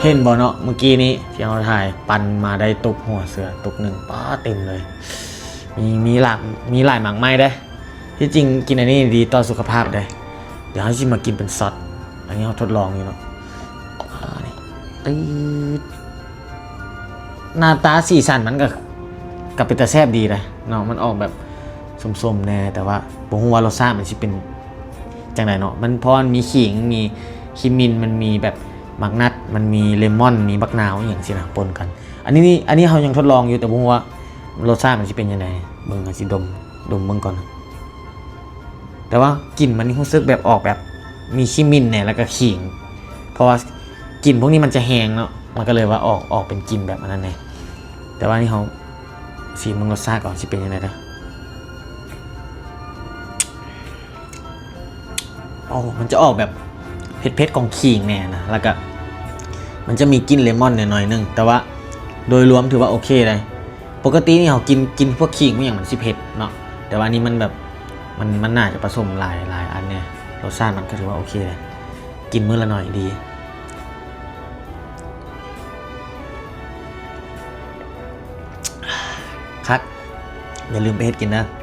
ເຫັນບໍ່ເນາະ ມື້ກີ້ນີ້ທີ່ເຮົາຖ່າຍ ປັ່ນມາໄດ້ຕຸກຫົວເສືອຕຸກໜຶ່ງ ປ້າ ເຕັມເລີຍ. ມີ ມີຫຼາກ ມີຫຼາຍໝາກໄມ້ເດ້. ທີ່ຈິງກິນອັນນີ້ດີຕໍ່ສຸຂະພາບເດ້. ດຽວເຮົາຊິມາກິນເປັນຊັອດ. ອັນນີ້ເຮົາທົດລອງຢູ່ເນາະ. ອ່າ ນີ້ ຕີດ. ໜ້າຕາສີສັນມັນກໍ ກໍເປັນຕາແຊບດີນະເນາະ. ມັນອອກແບບສົ້ມໆແດ່ ແຕ່ວ່າບໍ່ຮູ້ວ່າລົດຊາດມັນຊິເປັນຈັ່ງໃດເນາະ. ມັນ ເພາະວ່າມັນມີຂີງ ມີຂີ້ມິ່ນ ມັນມີແບບໝາກນັດ ມັນມີເລມອນ ມີບັກນາວ ອີ່ຫຍັງຊີ້ນະ ປົນກັນ. ອັນນີ້ ອັນນີ້ເຮົາຍັງທົດລອງຢູ່ ແຕ່ບໍ່ຮູ້ວ່າລົດຊາດມັນຊິເປັນຈັ່ງໃດ. ເບິ່ງ ເຮົາຊິດົມ ດົມເບິ່ງກ່ອນ. ແຕ່ວ່າກິ່ນມັນນີ້ຮູ້ສຶກແບບອອກແບບມີຂີ້ມິ່ນແດ່ ແລ້ວກໍຂີງ ເພາະວ່າກິ່ນພວກນີ້ມັນຈະແຮງເນາະ ມັນກໍເລີຍວ່າອອກ ອອກເປັນກິ່ນແບບອັນນັ້ນແດ່. ແຕ່ວ່ານີ້ເຮົາຊີມເບິ່ງລົດຊາດກ່ອນ ຊິເປັນຈັ່ງໃດເດີ. ໂອ້ ມັນຈະອອກແບບເຜັດໆຂອງຂີງແດ່ນະ ແລ້ວກໍມັນຈະມີກິ່ນເລມອນໜ້ອຍໆໜຶ່ງ ແຕ່ວ່າໂດຍລວມຖືວ່າໂອເຄເດ້. ປົກກະຕິນີ້ເຮົາກິນ ກິນພວກຂີງພວກຫຍັງມັນຊິເຜັດເນາະ ແຕ່ວ່າອັນນີ້ມັນແບບ ມັນ ມັນໜ້າຈະປະສົມຫຼາຍ ຫຼາຍອັນແດ່. ລົດຊາດມັນກໍຖືວ່າໂອເຄເດ້ ກິນມື້ລະໜ້ອຍດີ ຄັກ. ຢ່າລືມໄປເຮັດກິນເດີ.